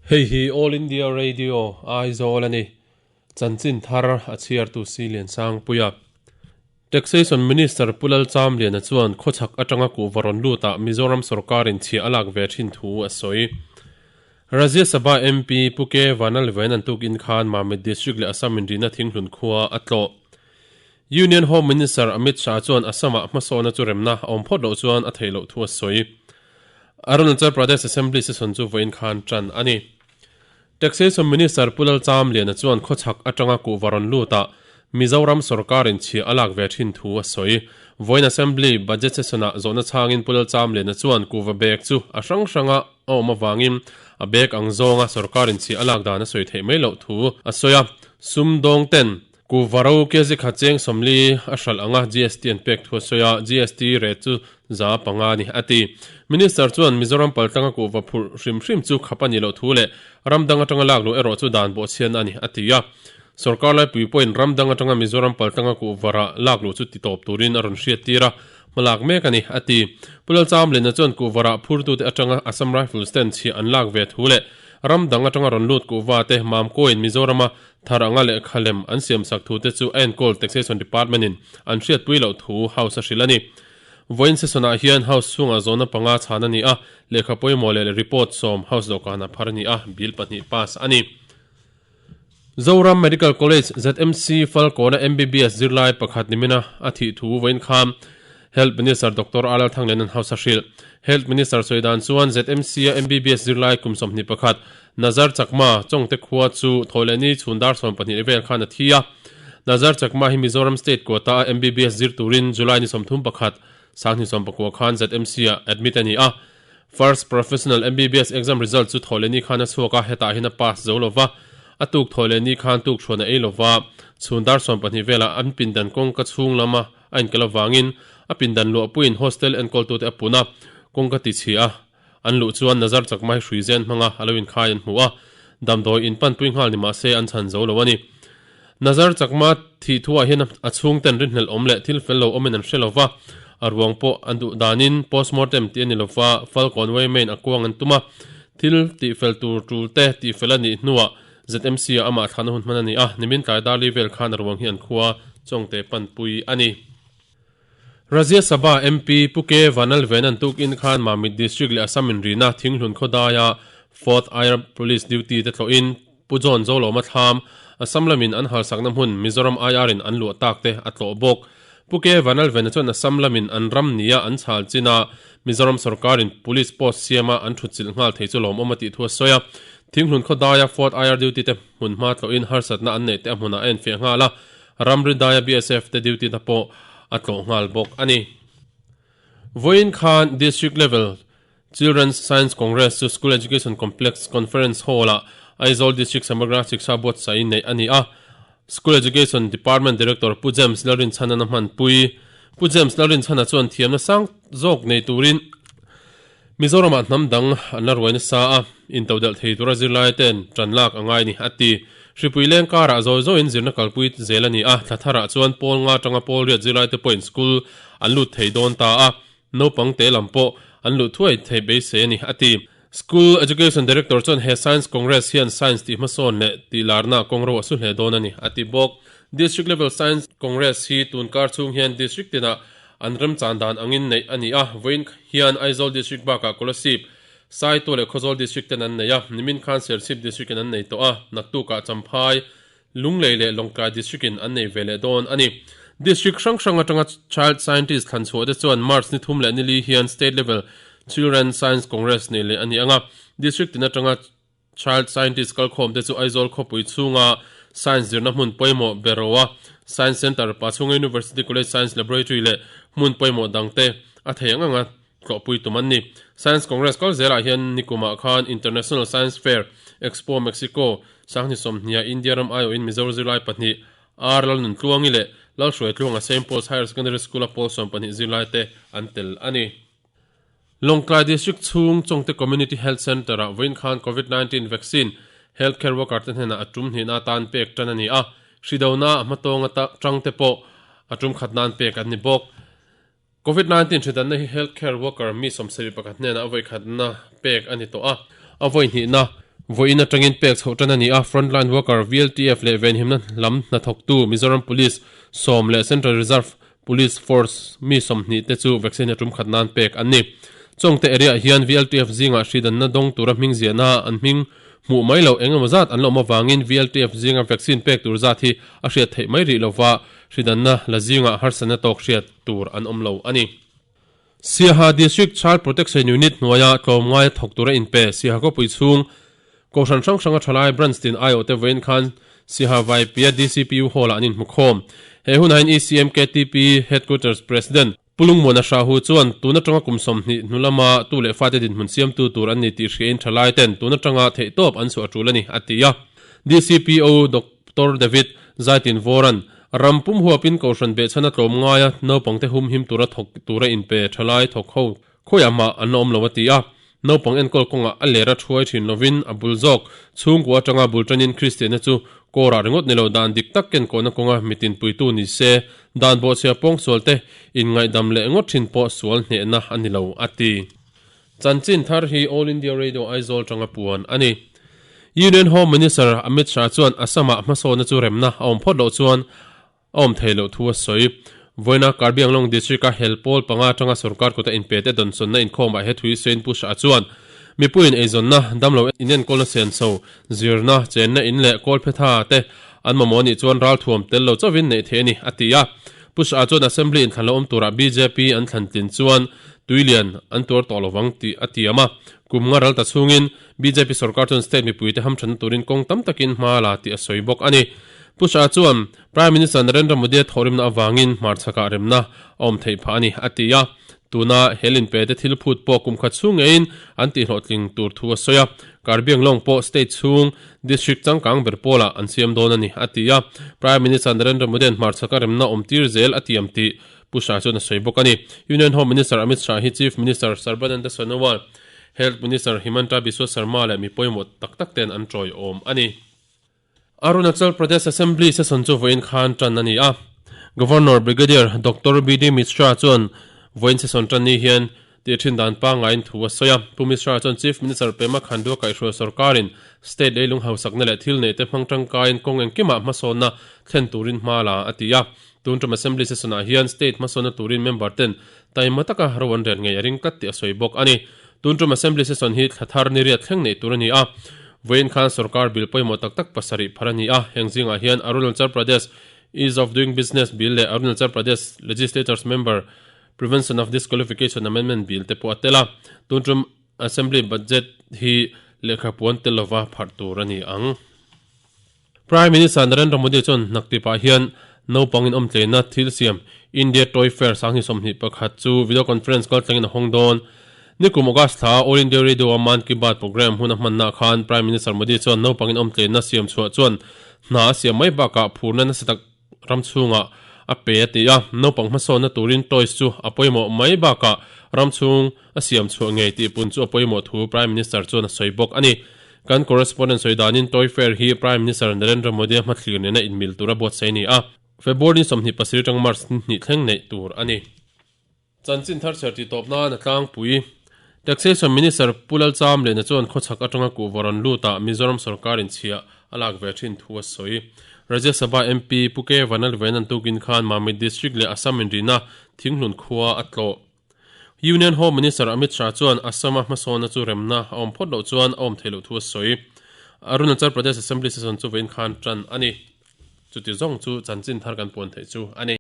Hei hi All India Radio, Aizawl a ni. Chanchin thar a chhiartu Silian Sangpuia. Taxation Minister Pu Lalchamliana chuan khawchhak atanga kuhva rawn lutah Mizoram sawrkarin chhiah a lak ve thin thu a sawi. Rajya Sabha MP Pu K Vanlalven an tukin khan Mamit District leh Assam inrihna Thinghlun khua a tlawh. Union Home Minister Amit Shah chuan Assam-ah hmasawhna chu remna a awm phawt loh chuan a theih loh thu a sawi. Arunachal Pradesh Assembly session chu vawiin khan tan a ni. Taxation Minister Pu Lalchamliana chuan khawchhak atanga kuhva rawn lutah Mizoram sawrkarin chhiah a lak ve thin thu a sawi. Vawiin Assembly Budget Session-ah zawhna chhangin Pu Lalchamliana chuan kuhva bag chu a hrang hranga a awm avangin a bag ang zawnga sawrkarin chhiah a lak dan a sawi theih mai loh thu a sawi a. Sumdawng ten Kuhva ro kg khat cheng 40 a hralh anga GST an pek thu a sawi a, GST rate chu 5% a ni, a ti. Minister chuan Mizoram paltlanga kuhva phurh hrim hrim chu khap a nih loh thu leh ram dang atanga lak luh erawh chu dan bawhchhiatna a ni, a ti a. Sorkar laipui pawhin ram dang atanga Mizoram paltlanga kuhva rah lak luh chu titawp turin a rawn hriattir a, hmalak mek a ni, a ti. Pu Lalchamlina chuan kuhva rah phurtute atanga Assam Rifles ten chhiah an lak ve thu leh ram dang atanga rawn lut kuhva te Mamkawiin Mizorama Thar anga lehkha lem an siamsak thute chu a enkawl Taxation Department-in an hriatpui loh thu House a hrilh a ni. Vawiin session-ah hian House chhungah zawhna panga chhan a ni a, lehkha pawimawh leh report 10 House dawhkanah phar a ni a, bill pahnih pass a ni. Zoram Medical College, ZMC, Falkawna MBBS zirlai pakhat nimina a thih thu vawiin khan Health Minister Doctor R Lalthanglen an House a hrilh. Health Minister sawi dan chuan ZMC-a MBBS zirlai kum 21 Nazar Chakma, Chawngte khua chu Thawhlehni chhun dar 12 vel khan a thi a. Nazar Chakma hi Mizoram State quota a MBBS zir turin July ni 31, 2019 khan ZMC ah admit a ni a. First Professional MBBS exam result chu Thawhlehni khan a chhuak a, hetah hian a pass zo lova. A tuk Thawhlehni khan tuk chhuan a ei lova, chhun dar 12 velah an pindan kawngka chhung lama a inkalh avangin a pindan luahpuiin hostel enkawltute a pun a, kawngka tichhia a. An luh chuan Nazar Chakma hi hrui zen hmanga a lo inkhai an hmu a, damdawi in panpui nghal ni mah se an chhan zo lo a ni. Nazar Chakma thih thuah hian a chhungten rinhlelh awm leh thil fel lo awmin an hre lo va, a ruang pawh an duh danin postmortem tih a ni lo va, Falkawn Waymain a kuang an tum a, thil tihfel tur tul te tihfel a nih hnuah ZMC-ah amah thlahna hun hman a ni a, nimin tlai darli vel khan a ruang hi an khua Chawngte panpui a ni. Rajya Sabha MP Pu K Vanlalvenan tukin khan Mamit District leh Assam inrina Thinghlun khawdaia Fourth Air Police duty te tlawhin Pu John Zolawma thlam, Assam lamin an halsakna hmun Mizoram IR in an luah tak te a tlawh bawk. Pu K Vanlalvena chuan Assam lamin an ram nia an chhal china Mizoram sorkarin Police post siama an thutchilh nghal thei chu lawmawm a tih thu a sawi a. Thinghlun khawdaia Fourth IR duty te hmunhma tlawhin harsatna an neih te a hmunah a enfiah nghal a. Ramri daia BSF te duty na pawh a tlawh nghal bawk a ni. Vawiin khan District Level Children's Science Congress chu School Education Complex Conference Hall-ah Aizawl District Samagra Shiksha buatsaih neih a ni a. School Education Department Director Pu James Lalrinchhana'n a hmanpui. Pu James Lalrinchhana chuan thiamna sang zawk nei turin Mizoramah hnam dang an la ruai nasa a, intodelh thei tura zirlai ten tan lak a ngai ni, a ti. Hripui leng karah zawi zawiin zirna kalpui zel a ni a, thla tharah chuan pawl nga atanga pawl riat zirlai te pawhin school an lut thei dawn ta a, naupang te lam pawh an luh thuai thei beisei a ni, a ti. School Education Director chuan he Science Congress hian Science tih hmasawn leh tih larna kawngro a su hle dawn a ni, a ti bawk. District Level Science Congress hi tun kar chhung hian District tinah An remchan dan angin neih a ni a, vawiin hian Aizawl District bakah Kolasib, Saitual leh Khawzawl District ten an nei a, nimin khan Serchhip District in an nei tawh a, naktukah Champhai, Lunglei leh Lawngtlai District in an nei ve leh dawn a ni. District hrang hrang atanga Child Scientist thlan chhuah te chuan March ni thum leh ni li hian State Level Children Science Congress nei leh a ni ang a, District tin atanga Child Scientist kalkhawm te chu Aizawl khawpui chhunga Science zirna hmun pawimawh Beroa Science Centre, Pachhunga University College Science Laboratory leh hmun pawimawh dangte a thei ang anga tlawhpui tum an ni. Science Congress kal zelah hian nikumah khan International Science Fair, Expo Mexico, Sanghni sawmhniah India ram aiawhin Mizo zirlai pahnih R Lalnuntluangi leh Lalhruaitluanga Saint Paul's Higher Secondary School-a pawl 12 zirlai te an tel a ni. Lawngtlai District chhung Chawngte Community Health Centre-ah vawiin khan Covid 19 vaccine health care worker te hnenah a tum hnihna atan pek tan a ni a, hri dona a hmatawng atang te pawh a tum khat nan pek an ni bawk. Covid 19 hri danna hi health care worker mi 71 hnenah a vawi khatna pek a ni tawh a, a vawi hnihna. Vawiin atangin pek chhoh tan a ni a, Frontline Worker, VLTF leh venhimna lam hnathawktu Mizoram Police sawm leh Central Reserve Police Force mi 20 te chu vaccine a tum khat nan pek an ni. Chawngte area ah hian VLTF zingah hridanna dawng tura hming ziahna an hming hmuh mai loh eng emaw zat an la awm avangin VLTF zinga vaccine pek tur zat hi a hriat theih mai rih lova, hridanna la zingah harsatna tawk hriat tur an awm lo a ni. Siaha District Child Protection Unit hnuaia tlawmngaia thawk tura inpe Siaha khawpui chhung Kohhran hrang hranga thalai Branch tin aiawhte vawiin khan Siaha Vaipia DCPU Hall-ah an inhmu khawm. He hunah hian ECM KTP Headquarters President Pu Lungmuana Hrahu chuan tun atanga kum 20 hnu lama tu leh fate dinhmun siamtu tur an ni tih hriain thalai ten tun atanga theihtawp an chhuah tul a ni, a ti a. DCPO Doctor David Zaitin Vawran Ram pum huapin Kohhran behchhan a tlawm ngai a, naupangte humhim tura thawk tura inpe thalai thawk ho khawiah mah an la awm lo a ti a. Naupang enkawl kawngah a lera thuai thin lovin a bul zawk. Chhungkua atanga bul tanin Kristianna chu kawrah ringawt ni lo dan dik tak kenkawhna kawnga mitin puitu ni se, dan bawhchhia pawngsual te inngaihdam leh ngawt thin pawh sual hnehna a ni lo a ti. Chanchin thar hi All India Radio Aizawl tanga puan a ni. Union Home Minister Amit Shah chuan Assam-ah hmasawnna chu remna a awm phawt loh chuan a awm thei loh thu a sawi. Vawiina Karbi Anglong District-a hel pawl panga atanga sorkar kuta inpe te dawnsawnna inkhawmah he thui sawiin Pu Shah chuan mipuiin eizawnna, damlo inenkawlna senso, zirna, chenna in leh kawlphetha te an mamawh anih chuan ralthuam tel lo chauhin neih theih a ni, a ti a. Pu Shah chuan Assembly inthlan lo awm turah bjp an thlan tlin chuan tuilian an tuar tawh lovang tih a tiam a. Kum nga ral ta chhungin bjp sorkar chuan state mipuite hamthanna turin kawng tam takin hma la tih a sawi bawk a ni. Pu Shah chuan Prime Minister Narendra Modi-a thawhrimna avangin hmarchhakah remna a awm theih phah a ni, a ti a. Tuna he linpe te thil phut pawh kum khat chhung ngeiin an tihhlawhtling tur thu a sawi a. Karbianglong pawh state chhung district changkang ber pawlah an siam dawn a ni, a ti a. Prime Minister Narendra Modi-a'n hmarchhaka remna awm tir zel a tiam tih Pu Shah chuan a sawi bawk a ni. Union Home Minister Amit Shah hi Chief Minister Sarbananda Sonowal, Health Minister Himanta Biswa Sarma leh mi pawimawh tak tak ten an tawiawm a ni. Arunachal Pradesh Assembly session chu vawiin khan tan a ni a. Governor Brigadier Doctor BD Mishra chuan vawiin session tan ni hian tih thin dan pangaiin thu a sawi a. Pu Mishra chuan Chief Minister Pema Khandu a kaihhruai sorkarin state leilung hausakna leh thil neihte hmang tangkaiin kawng engkimah hmasawnna thlen turin hma la a ti a. Tun tum Assembly session-ah hian state hmasawnna turin member ten taima taka ro an rel ngei a ring tlat tih a sawi bawk a ni. Tun tum Assembly session hi thla thar ni riat thleng neih tur a ni a. Vawiin khan sorkar bill pawimawh tak tak pasarih phar a ni a. Heng zingah hian Arunachal Pradesh Ease of Doing Business Bill leh Arunachal Pradesh Legislators Member Prevention of Disqualification Amendment Bill te pawh a tel a. Tun tum Assembly budget hi lehkha puan tel lova pharh tur a ni ang. Prime Minister Narendra Modi chuan hnaktipah hian naupang in awmtleina thil siam India Toy Fair 2021 chu video conference kaltlangin a hawng dawn. Nikum August thla All India Radio a Mann Ki Baat programme hun a hmannaah khan Prime Minister Modi chuan naupang in awmtleina siam chhuah chuan hna a siam mai bakah phurna nasa tak ram chhungah a pe a ti a. Naupang hmasawnna turin toys chu a pawimawh mai bakah ram chhung a siam chhuah ngei tih pun chu a pawimawh thu Prime Minister chuan a sawi bawk a ni. Kan correspondent sawi danin Toy Fair hi Prime Minister Narendra Modi-a hmathlir nena inmil tura buatsaih a ni a, February 27 atang March ni thleng neih tur a ni. Chanchin thar chher tih tawp nan a tlangpui. Taxation Minister Pu Lalchamliana chuan khawchhak atanga kuhva rawn lutah Mizoram sorkar inchhiah a lak ve thin thu a sawi. Rajya Sabha MP Pu K Vanlalvenan tukin khan Mamit District leh Assam inrina Thinghlun khua a tlawh. Union Home Minister Amit Shah chuan Assam-a hmasawnna chu remna a awm phawt loh chuan a awm theih loh thu a sawi. Arunachal Pradesh Assembly session chu vawiin khan tan a ni. Chuti zawng chu chanchin thar kan puan theih chu a ni.